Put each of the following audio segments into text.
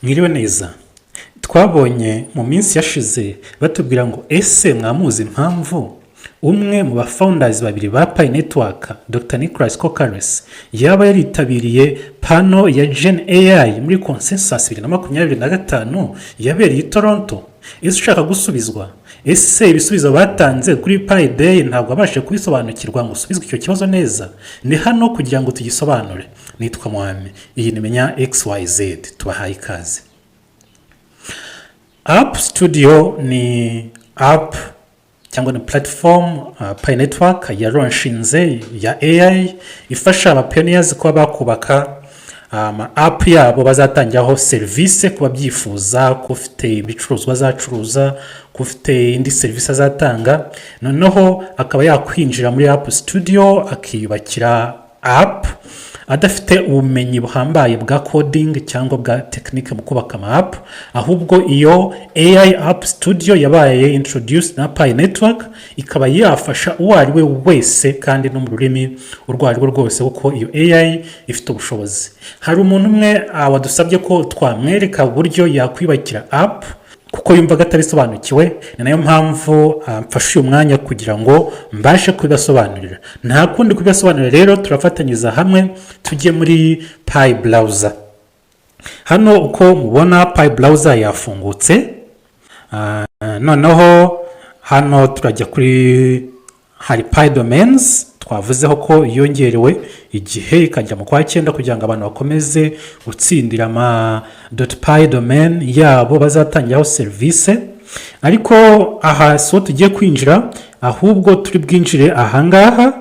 Mwiriwe neza. Twabonye mu minsi yashize batubwira ngo: "Ese mwamuzi impamvu umwe mu ba founders babiri ba Pi Network, Dr Nicolas Kokkalis, yaba yaritabiriye panel ya Gen AI muri Consensus 2025 yabereye i Toronto?" Ese ushaka gusubizwa? Ese ibisubizo batanze kuri Pi Day ntabwo wabashije kubisobanukirwa ngo usubizwe icyo kibazo neza? Ni hano kugira ngo tugisobanure. Nitwa Mwami, iyi ni Menya XYZ, tubahaye ikaze. App Studio ni app cyangwa ni platform Pi Network yaronshinze ya AI ifasha aba pioneers kuba bakubaka ama app yabo bazatangiraho serivisi, kuba byifuza ko ufite ibicuruzwa azacuruza, ko ufite indi serivisi azatanga, noneho akaba yakwinjira muri App Studio akiyubakira app adafite ubumenyi buhambaye bwa coding cyangwa bwa tekinike mu kubaka ama app. Ahubwo iyo AI App Studio yabaye introduced na Pi Network ikaba yafasha uwo ari we wese kandi no mu rurimi urwo ari rwo rwose, kuko iyo AI ifite ubushobozi. Hari umuntu umwe wadusabye ko twamwereka uburyo yakwiyubakira app kuko yumvaga atabisobanukiwe. Ni nayo mpamvu mfashe uyu mwanya kugira ngo mbashe kubibasobanurira. Nta kundi kubibasobanurira rero, turafatanyiriza hamwe tujye muri Pi Browser. Hano uko mubona, Pi Browser yafungutse. Noneho hano turajya kuri hari Pi Domains twavuzeho ko yongerewe igihe ikajya mu kwa cyenda kugira ngo abantu bakomeze gutsindira ama .pi domain yabo bazatangiraho serivisi. Ariko aha si ho tugiye kwinjira, ahubwo turi bwinjire ahangaha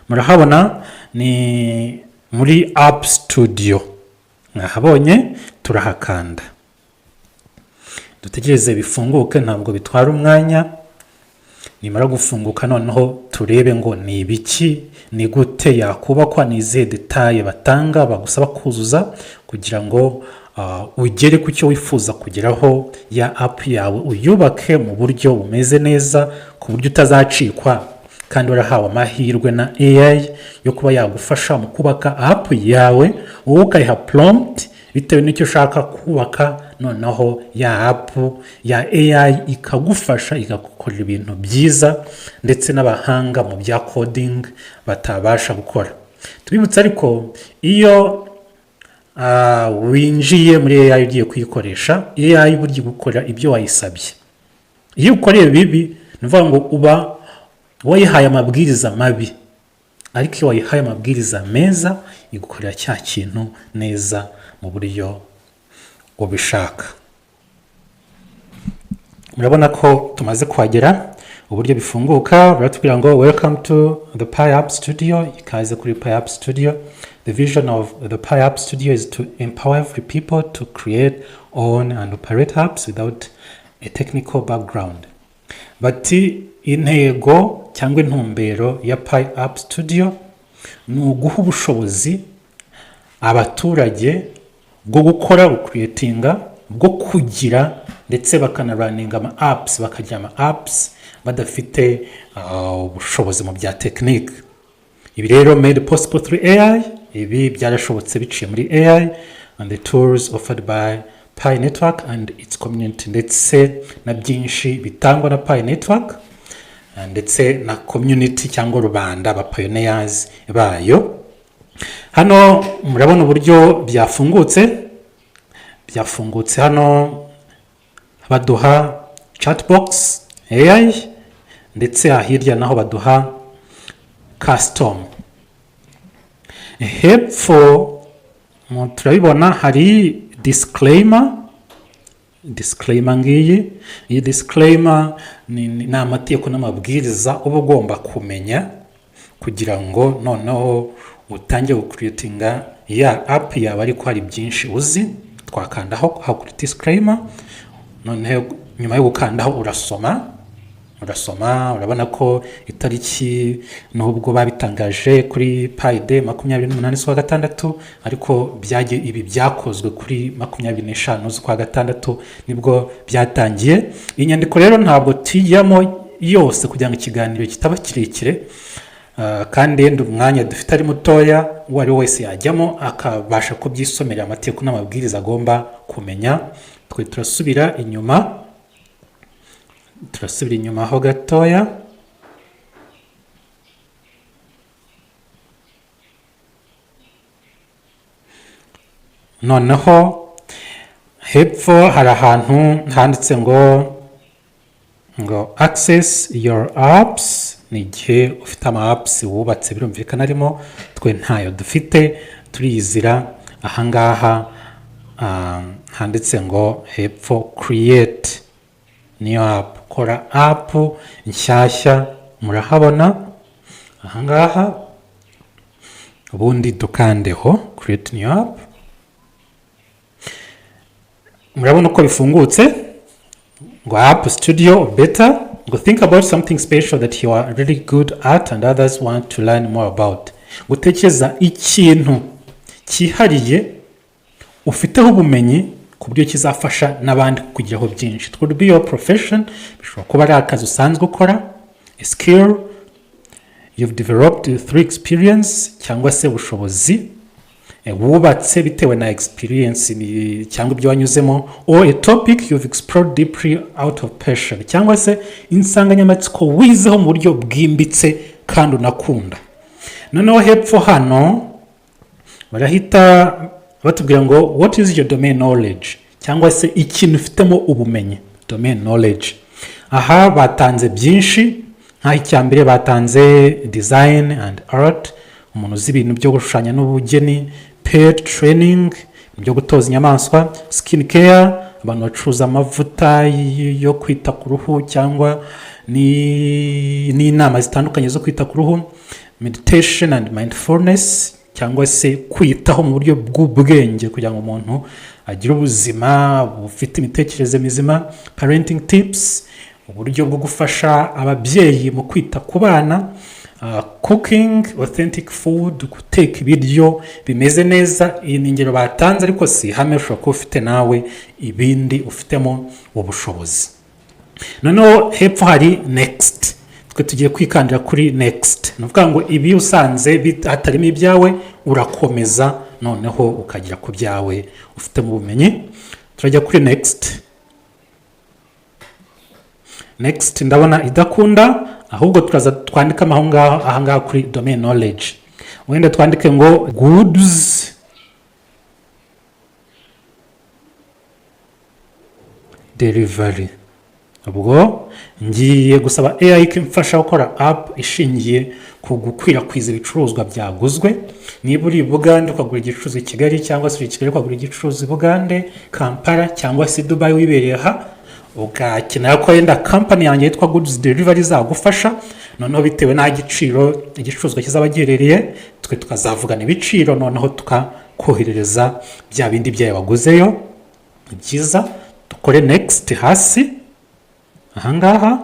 murahabona, ni muri App Studio. Mwahabonye, turahakanda, dutegereze bifunguke, ntabwo bitwara umwanya. Nimara gufunguka noneho turebe ngo ni ibiki, ni gute yakubakwa, ni izihe détails batanga bagusaba kuzuza kugira ngo ugere ku cyo wifuza kugeraho, ya app yawe uyubake mu buryo bumeze neza ku buryo utazacikwa, kandi warahawe amahirwe na AI yo kuba yagufasha mu kubaka app yawe, wowe ukayiha prompt bitewe n'icyo ushaka kubaka, noneho ya app ya AI ikagufasha, ikagukorera ibintu byiza ndetse n'abahanga mu bya coding batabasha gukora. Tubibutse ariko, iyo winjiye muri AI ugiye kuyikoresha, AI burya igukora ibyo wayisabye. Iyo ukoreye bibi, ni ukuvuga ngo uba wayihaye amabwiriza mabi, ariko iyo wayihaye amabwiriza meza igukorera cya kintu neza mu buryo ubishaka. Murabona ko tumaze kuhagera. Uburyo bifunguka, baratubwira ngo "Welcome to the Pi App Studio", ikaze kuri Pi App Studio. "The vision of the Pi App Studio is to empower every people to create, own and operate apps without a technical background." Bati intego cyangwa intumbero ya Pi App Studio ni uguha ubushobozi abaturage bwo gukora, gucreatinga, bwo kugira ndetse bakanarunninga ama apps, bakagira ama apps badafite ubushobozi mu bya tekinike. Ibi rero "made possible through AI", ibi byarashobotse biciye muri AI "and the tools offered by Pi Network and its community", ndetse na byinshi bitangwa na Pi Network ndetse na community cyangwa rubanda, aba pioneers bayo. Hano murabona uburyo byafungutse. Byafungutse hano baduha chatbox AI, ndetse hirya naho baduha custom. Hepfo turabibona hari disclaimer. Disclaimer ngiyi. Iyi disclaimer ni amategeko n'amabwiriza uba ugomba kumenya kugira ngo noneho utangire gucreatinga ya app yawe ariko hari byinshi uzi. Twakandaho kuri disclaimer, noneho nyuma yo gukandaho urasoma, urabona ko itariki, nubwo babitangaje kuri Pi Day 28 z'ukwa gatandatu, ariko byagiye, ibi byakozwe kuri 25 z'ukwa gatandatu nibwo byatangiye. Iyi nyandiko rero ntabwo tujyamo yose kugira ngo ikiganiro kitaba kirekire. Kandi yenda umwanya dufite ari mutoya, uwo ari we wese yajyamo akabasha kubyisomera, amategeko n'amabwiriza agomba kumenya. Twe turasubira inyuma, turasubira inyuma ho gatoya. Noneho hepfo hari ahantu handitse ngo "Access your apps". Ni igihe ufite ama apps wubatse, birumvikana arimo. Twe ntayo dufite, turiyizira ahangaha handitse ngo hepfo "Create new app", kora app nshyashya. Murahabona ahangaha, ubundi dukandeho "Create new app". Murabona uko bifungutse ngo "App Studio Beta", ngo "Think about something special that you are really good at and others want to learn more about". Gutekereza ikintu cyihariye ufiteho ubumenyi ku buryo kizafasha n'abandi kugeraho byinshi. It could be your profession, bishobora kuba ari akazi usanzwe ukora, a skill you've developed through experience, cyangwa se ubushobozi wubatse bitewe na experience cyangwa ibyo wanyuzemo, or a topic you've explored deeply out of passion, cyangwa se insanganyamatsiko wizeho mu buryo bwimbitse kandi unakunda. Noneho hepfo hano barahita batubwira ngo "What is your domain knowledge?", cyangwa se ikintu ufitemo ubumenyi, domain knowledge. Aha batanze byinshi, nk'aho icya mbere batanze design and art, umuntu uzi ibintu byo gushushanya n'ubugeni, pet training, byo gutoza inyamaswa, skin care, abantu bacuruza amavuta yo kwita ku ruhu cyangwa n'inama zitandukanye zo kwita ku ruhu, meditation and mindfulness, cyangwa se kwitaho mu buryo bw'ubwenge kugira ngo umuntu agire ubuzima bufite imitekerereze mizima, parenting tips, uburyo bwo gufasha ababyeyi mu kwita ku bana, cooking authentic food, guteka ibiryo bimeze neza. Iyi ni ingero batanze, ariko si ihame, ushobora kuba ufite nawe ibindi ufitemo ubushobozi. Noneho hepfo hari "Next". Twe tugiye kwikandira kuri "Next". Ni ukuvuga ngo ibi usanze hatarimo ibyawe, urakomeza noneho ukagera ku byawe ufitemo ubumenyi. Turajya kuri "Next". "Next" ndabona idakunda, ahubwo turaza twandikamo aho ngaho, aha ngaha kuri domain knowledge, wenda twandike ngo goods delivery. Ubwo ngiye gusaba AI ko imfasha gukora app ishingiye ku gukwirakwiza ibicuruzwa byaguzwe. Niba uri i Bugande ukagura igicuruzwa i Kigali, cyangwa se uri i Kigali ukagura igicuruzwa i Bugande, Kampala cyangwa se Dubai, wibereye aha, ugakenera ko wenda kampani yanjye yitwa Goods Delivery izagufasha, noneho bitewe n'aho igiciro igicuruzwa kizaba giherereye, twe tukazavugana ibiciro, noneho tukakoherereza bya bindi byawe waguzeyo. Ni byiza dukore "Next" hasi ahangaha.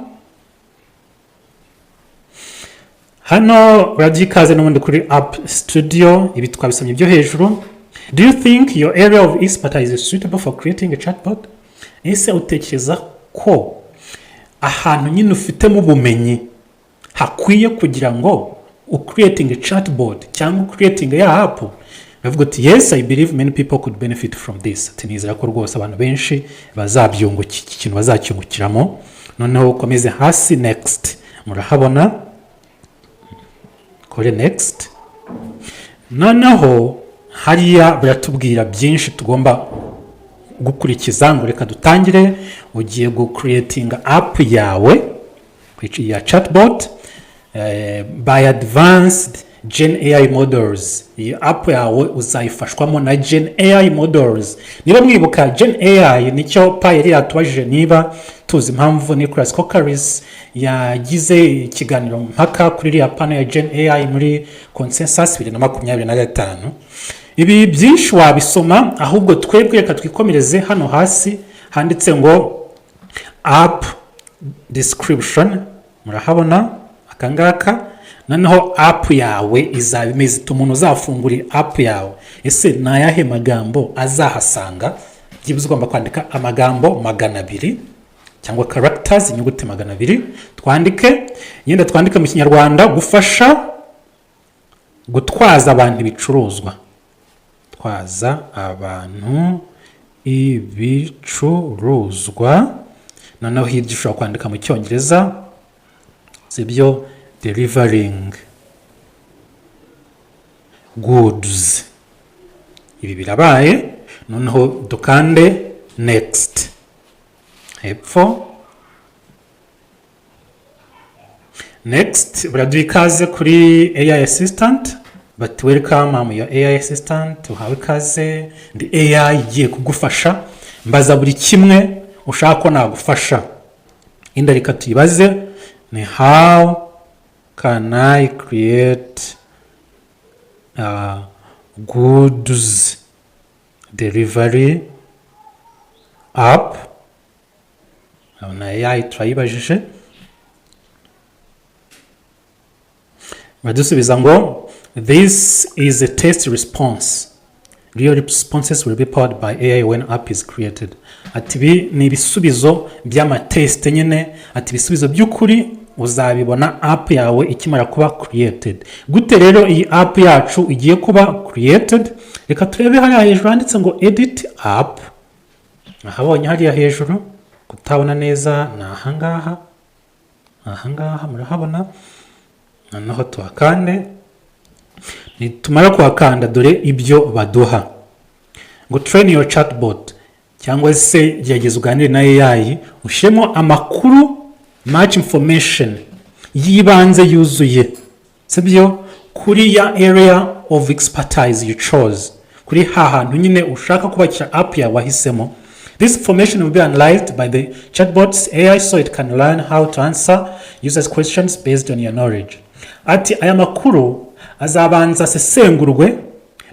Hano uragiye ikaze n'ubundi kuri App Studio. Ibi twabisomye byo hejuru. "Do you think your area of expertise is suitable for creating a chatbot?" Ese utekereza ko ahantu nyine ufitemo ubumenyi hakwiye kugira ngo ucreating a chatbot cyangwa ucreating ya app? Bavuga uti "Yes, I believe many people could benefit from this." Ati nizera ko rwose abantu benshi bazabyunguka, iki kintu bazacyungukiramo. Noneho ukomeze hasi "Next", murahabona, kore "Next". Noneho hariya baratubwira byinshi tugomba gukurikiza, ngo reka dutangire. Ugiye gucreatinga app yawe ya chatbot by advanced Gen AI models. Iyi app yawe uzayifashwamo na Gen AI models. Niba mwibuka, Gen AI nicyo Pi yari yatubajije niba tuzi impamvu Nicolas Kokkalis yagize ikiganiro mpaka kuri iriya panel ya Gen AI muri Consensus 2025. Ibi byinshi wabisoma, ahubwo twebwe reka twikomereze hano hasi handitse ngo "App description". Murahabona akangaka. Noneho app yawe izaba imeze ite? Umuntu uzafungura app yawe, ese ni ayahe magambo azahasanga? Byibuze ugomba kwandika amagambo 200 cyangwa characters, inyuguti 200. Twandike, yenda twandike mu Kinyarwanda: gufasha Gutwaza abantu ibicuruzwa, twaza abantu ibicuruzwa. Noneho hirya ushobora kwandika mu Cyongereza, sibyo? Delivering goods. Ibi birabaye. Noneho dukande next hepfo, next. Baraduha ikaze kuri AI assistant, bati: "Welcome, I'm your AI assistant." Uhawe ikaze, ndi AI igiye kugufasha, mbaza buri kimwe ushaka ko nagufasha. Inda reka tuyibaze ni: "How can I create a goods delivery app?" Urabona AI turayibajije, baradusubiza ngo: "This is a test response. Real responses will be powered by AI when app is created." Ati ibi ni ibisubizo by'amatest nyine, ati ibisubizo by'ukuri uzabibona app yawe ikimara kuba created. Gute rero iyi app yacu igiye kuba created? Reka turebe hariya hejuru handitse ngo edit app. Ahabonye hariya hejuru, kutabona neza ni ahangaha, ahangaha murahabona. Noneho tuhakande. Nitumara kuhakanda, dore ibyo baduha ngo: "Train your chatbot", cyangwa se gerageza uganire na AI, ushyiremo amakuru, much information y'ibanze yuzuye, sibyo? Kuri ya area of expertise you chose, kuri ha hantu nyine ushaka kubakira app yawe wahisemo. "This information will be analyzed by the chatbot's AI so it can learn how to answer users' questions based on your knowledge." Ati aya makuru azabanza asesengurwe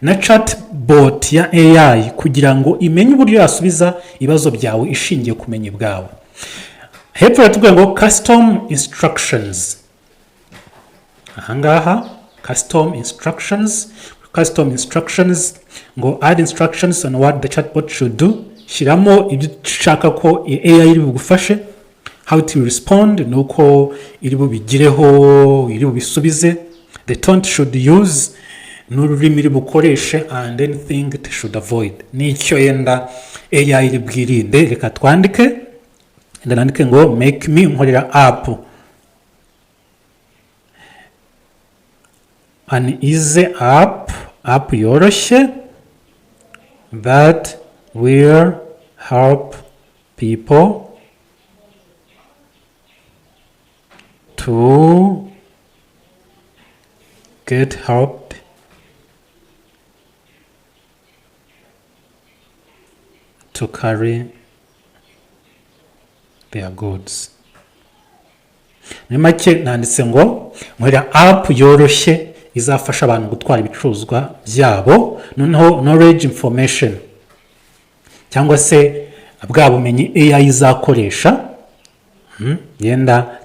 na chatbot ya AI kugira ngo imenye uburyo yasubiza ibibazo byawe ishingiye ku bumenyi bwawe. Hepfo baratubwira ngo custom instructions. Ahangaha custom instructions, custom instructions ngo: "Add instructions on what the chatbot should do." Shyiramo ibyo ushaka ko AI iri bugufashe, how to respond, ni uko iri bubigireho, iri bubisubize, the tone should use, n'ururimi iri bukoreshe, and anything it should avoid, n'icyo yenda AI iri bwirinde. Reka twandike, yenda nandike ngo make me, nkorera app, an easy app, app yoroshye, that will help people to get help to carry their goods. Muri make nanditse ngo nkorera app yoroshye izafasha abantu gutwara ibicuruzwa byabo. Noneho knowledge information, cyangwa se bwa bumenyi AI izakoresha, yenda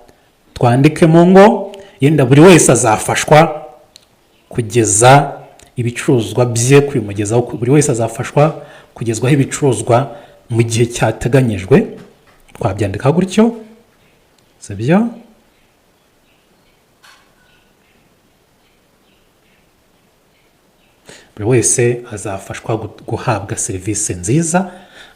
twandikemo ngo yenda buri wese azafashwa kugeza ibicuruzwa bye kubimugezaho, buri wese azafashwa kugezwaho ibicuruzwa mu gihe cyateganyijwe. Twabyandika gutyo, sibyo? Buri wese azafashwa guhabwa serivisi nziza.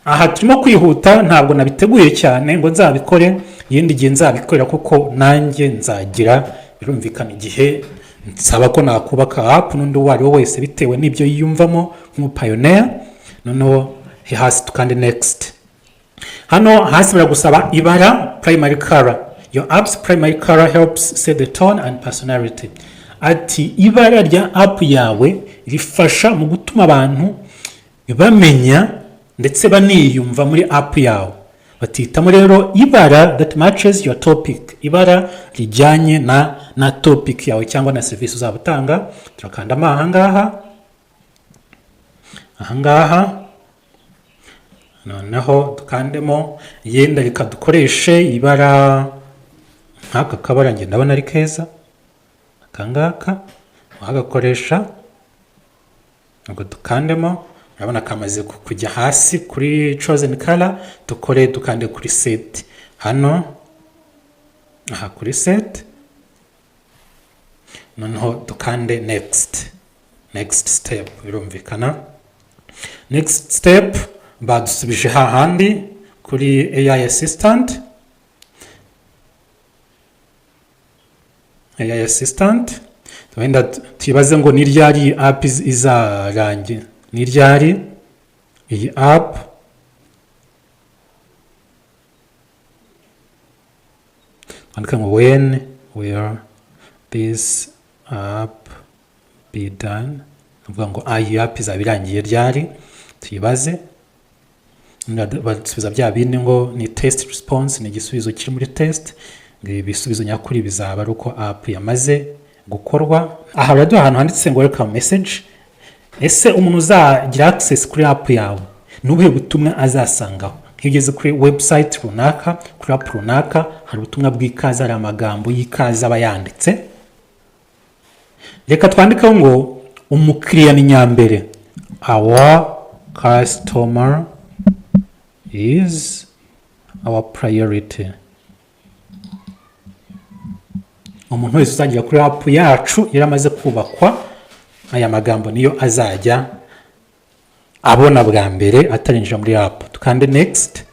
Aha turimo kwihuta, ntabwo nabiteguye cyane ngo nzabikore yindi gihe, nzabikorera kuko nanjye nzagira, birumvikana, igihe nsaba ko nakubaka app n'undi uwo ari we wese bitewe n'ibyo yiyumvamo nk'umupioneer. Noneho hasi tukande next. Hano hasi baragusaba ibara, primary color. "Your app's primary color helps set the tone and personality." Ati ibara rya app yawe rifasha mu gutuma abantu bamenya ndetse baniyumva muri app yawe. Batihitamo rero ibara that matches your topic, ibara rijyanye na topic yawe cyangwa na serivisi uzaba utanga. Turakandamo ahangaha, ahangaha. Noneho dukandemo, yenda reka dukoreshe ibara nk'aka kabara, njye ndabona ari keza aka ngaka, wagakoresha. Ubwo dukandemo, urabona kamaze kujya hasi kuri chosen color. Dukore, dukande kuri set hano, aha kuri set. Noneho dukande next step. Birumvikana, next step badusubije hahandi kuri AI assistant. AI assistant, wenda tuyibaze ngo ni ryari iyi app izarangira, ni ryari iyi app twandika ngo "When will this app be done?" Uvuga ngo iyi app izaba irangiye ryari? Tuyibaze. Basubiza bya bindi ngo ni test response, ni igisubizo kiri muri test, ngo ibisubizo nyakuri bizaba ari uko app yamaze gukorwa. Aha baraduha ahantu handitse ngo "Welcome message". Ese umuntu uzagira access kuri app yawe ni ubuhe butumwa azasangaho? Nk'iyo ugeze kuri website runaka, kuri app runaka, hari ubutumwa bw'ikaze, hari amagambo y'ikaze aba yanditse. Reka twandikeho ngo "Umukiriya ni nyambere", "Our customer is our priority". Umuntu wese uzagera kuri app yacu yaramaze kubakwa, aya magambo niyo azajya abona bwa mbere atarinjira muri app. Tukande next.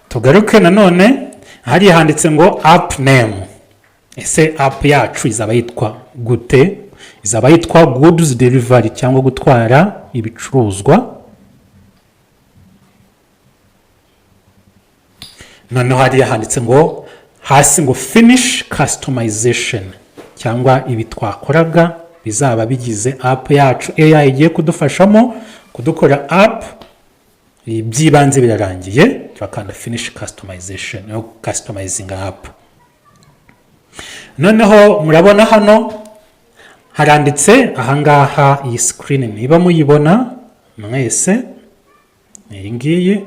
Tugaruke nanone hariya handitse ngo "App name". Ese app yacu izaba yitwa gute? Izaba yitwa goods delivery cyangwa gutwara ibicuruzwa. Noneho hariya handitse ngo hasi ngo "Finish customization", cyangwa ibi twakoraga bizaba bigize app yacu AI igiye kudufashamo kudukora app, by'ibanze birarangiye. Turakanda finish customization yo customizing app. Noneho murabona hano haranditse ahangaha, iyi screen niba muyibona mwese, iyi ngiyi,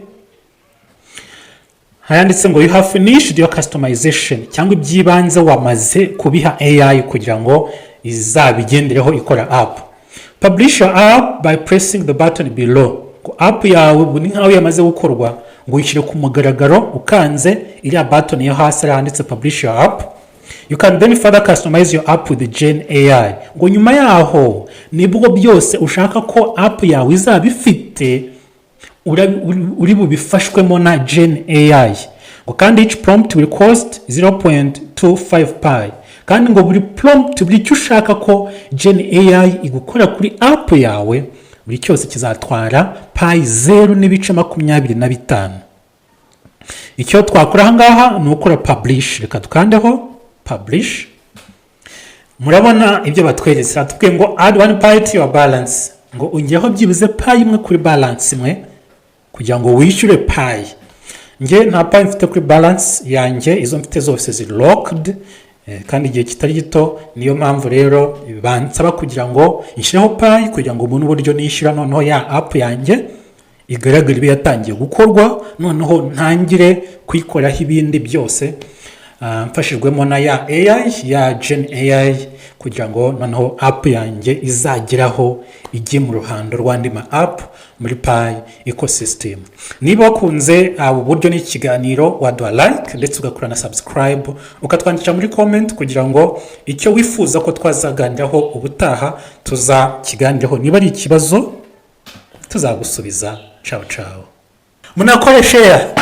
haranditse ngo "You have finished your customization", cyangwa iby'ibanze wamaze kubiha AI kugira ngo izabigendereho ikora app. "Publish your app by pressing the button below." Ngo app yawe ubu ni nkaho yamaze gukorwa, ngo uyishyire ku mugaragaro ukanze iriya button yo hasi handitse "Publish your app". "You can then further customize your app with the Gen AI." Ngo nyuma yaho nibwo byose ushaka ko app yawe izaba ifite uri bubifashwemo na Gen AI. Ngo kandi "Each prompt will cost 0.25 Pi". Kandi ngo buri prompt, buri icyo ushaka ko Gen AI igukora kuri app yawe, buri cyose kizatwara Pi 0.25. Icyo twakora aha ngaha ni ukora publish. Reka dukandeho publish. Murabona ibyo batweretse, batubwiye ngo "Add one Pi to your balance", ngo ongereho byibuze Pi imwe kuri balance imwe kugira ngo wishyure Pi. Njye nta Pi mfite kuri balance yanjye, izo mfite zose ziri locked kandi igihe kitari gito. Niyo mpamvu rero bansaba kugira ngo nshyireho Pi kugira ngo ubone uburyo nishyura, noneho ya app yanjye igaragara ibe yatangiye gukorwa, noneho ntangire kuyikoraho ibindi byose mfashijwemo na ya AI ya Gen AI, kugira ngo noneho app yanjye izageraho ijye mu ruhando rw'andi ma app muri Pi ecosystem. Niba wakunze ubu buryo n'ikiganiro, waduha like ndetse ugakora na subscribe, ukatwandikira muri comment kugira ngo icyo wifuza ko twazaganiraho ubutaha tuzakiganireho. Niba ari ikibazo, tuzagusubiza. Ciao ciao, munakore share.